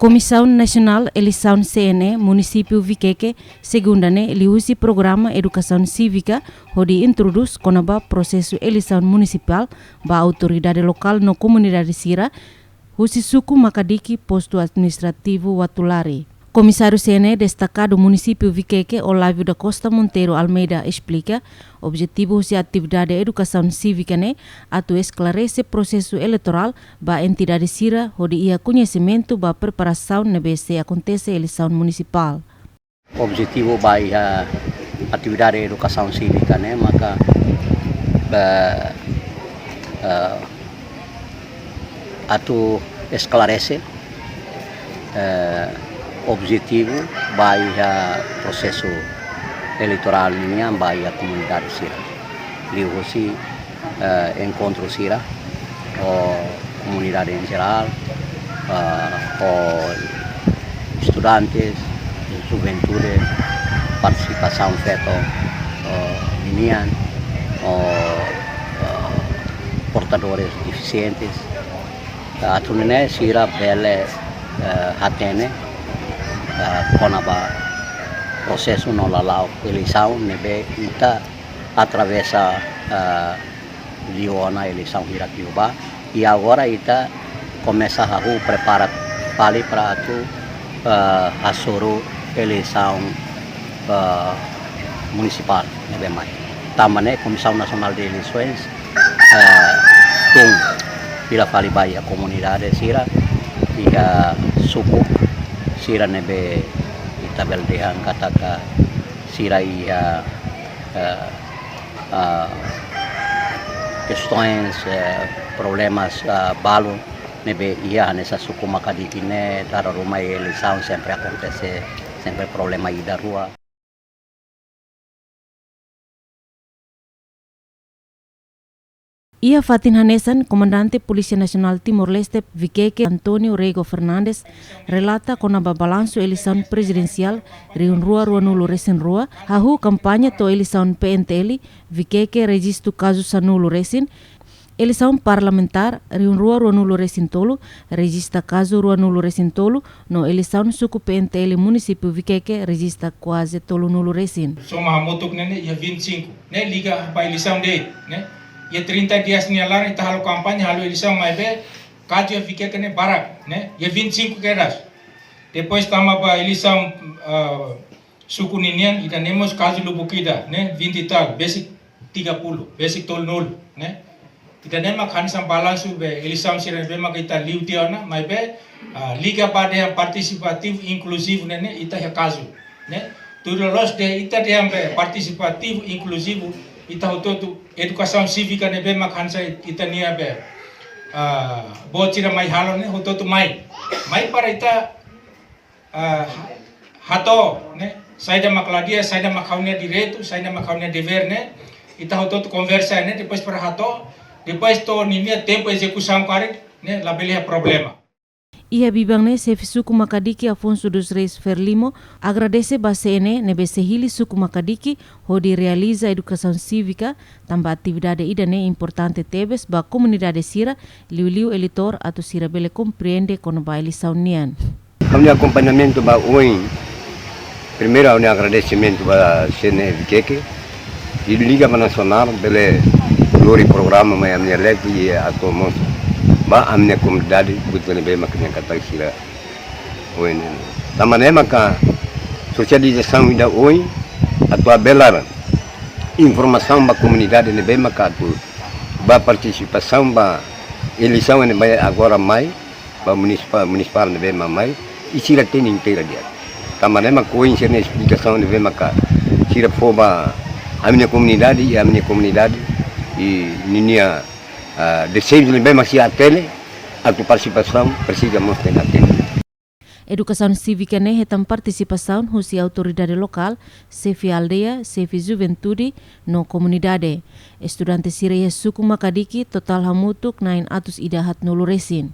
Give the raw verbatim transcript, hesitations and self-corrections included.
Komisaun Nasionál Eleisaun, C N E, Munisípiu Viqueque, Segunda ne'e, liuhusi programa edukasaun sívika, hodi introdús kona-ba prosesu eleisaun munisipál ba autoridade lokál no komunidade sira, husi suku Makadiki, postu administrativu Uatulari. Komisáriu C N E destakadu Munisípiu Viqueque, Olávio da Costa Monteiro Almeida, esplika, objetivu husi atividade edukasaun sívika ne'e atu esklarese prosesu eleitorál ba entidade sira, hodi iha koñesimentu ba preparasaun ne'ebé sei akontese eleisaun munisipál. Objetivu ba iha atividade edukasaun sívika ne'e maka, ba, eh, atu esklarese, eh, objetivu ba iha prosesu eleitorál nian ba iha komunidade sira. Liuhusi, eh, enkontru sira ho komunidade em geral, eh, ho estudantes, juventude, partisipasaun feto, eh, ninian, ho, eh, portadores defisientes. Atu nune'e sira bele, eh, hatene, eh, kona-ba prosesu no lala'ok eleisaun ne'ebé ita atravesa, eh, liu ona eleisaun hirak liubá. I agora ita komesa hahú prepara fali para atu, eh, hasoru eleisaun, eh, munisipál ne'ebé mai. Tanba ne'e Komisaun Nasionál de Eleisoens, eh, tun fila fali ba iha komunidade sira, iha suku sira ne'ebé ita bele dehan katak sira iha, eh, ah, kestaun, eh, problemas, ah, balu ne'ebé iha hanesan suku Makadiki ne'e, dala ruma eleisaun sempre akontese, sempre problema ida rua. Iha fatin hanesan, Komandante Polísia Nasionál Timor-Leste, Viqueque, António Rego Fernandes, relata kona-ba balansu eleisaun prezidensiál rihun rua ruanulu resin rua, hahú kampaña to'o eleisaun P N T L, Viqueque rejistu kazu sanulu resin, eleisaun parlamentár rihun rua ruanulu resin tolu, rejista kazu ruanulu resin tolu, no eleisaun suku P N T L Munisípiu Viqueque rejista kuaze tolunulu resin. Soma hamutuk ne'e, ne'e iha vinte e cinco, ne'e liga ba eleisaun de'it, ne'e. Iha trinta dias nia laran ita halo kampaña, halo eleisaun maibé kazu iha Viqueque ne'e barak, ne'e. Iha vinte e cinco kedas. Depois tama ba eleisaun, ah, suku ninian, ida-ne'e mós kazu lubuk ida, ne'e, vinte e tal, besik tiga puluh, besik tolunulu, ne'e. Ida-ne'e mak hanesan balansu be eleisaun sira ne'ebé mak ita liu tiha ona, maibé, ah, liga ba dehan partisipativu inkluzivu ne'e, ne'e, ita iha kazu, ne'e. Tuir loloos dehan ita dehan be partisipativu inkluzivu, ita hotu-hotu edukasaun sívika ne'ebé mak hanesan ita-nia be, ah, boot sira mai halo ne'e, hotu-hotu mai. Mai para ita ah, hato'o, ne'e? Saida mak la di'ak, saida mak ha'u-nia direitu, saida mak ha'u-nia devér, ne'e? Ita hotu-hotu konversa, ne'e? Depois para hato'o, depois to'o ninia tempu ezekusaun karik, ne'e? Labele iha problema. Iha biban ne'e, Xefe Suku Makadiki Afonso dos Reis Frelimo agradese ba C N E ne'ebé sei hili suku Makadiki hodi realiza edukasaun sívika, tanba atividade ida-ne'e importante tebes ba komunidade sira, liuliu eleitór, atu sira bele komprende kona-ba eleisaun nian. Ha'u-nia akompañamentu ba oin, primeiru ha'u-nia agradesimentu ba C N E Viqueque, i liga ba nasionál, bele lori programa mai ami-nia leet i atu mós ba ami-nia komunidade, buat ne'ebé mak ami-nia katak sira oin. Tanba ne'e maka sosializasaun ida oin, atu habelar informasaun ba komunidade ne'ebé maka atu ba partisipasaun ba eleisaun ne'ebé agora mai, ba munisipál, munisipál ne'ebé mak mai, i sira hatene inteira di'ak. Tanba ne'e mak oin sira-nia esplikasaun ne'ebé maka sira fó ba ami-nia komunidade, i ami-nia komunidade, i ninia, ah, dezeju ne'ebé mak sira hatene, atu partisipasaun, presiza mós tenke hatene. Edukasaun sívika ne'e hetan partisipasaun husi autoridade lokál, xefe aldeia, xefe juventude, no komunidade. Estudante sira iha suku Makadiki totál hamutuk na'in atus ida haatnulu resin.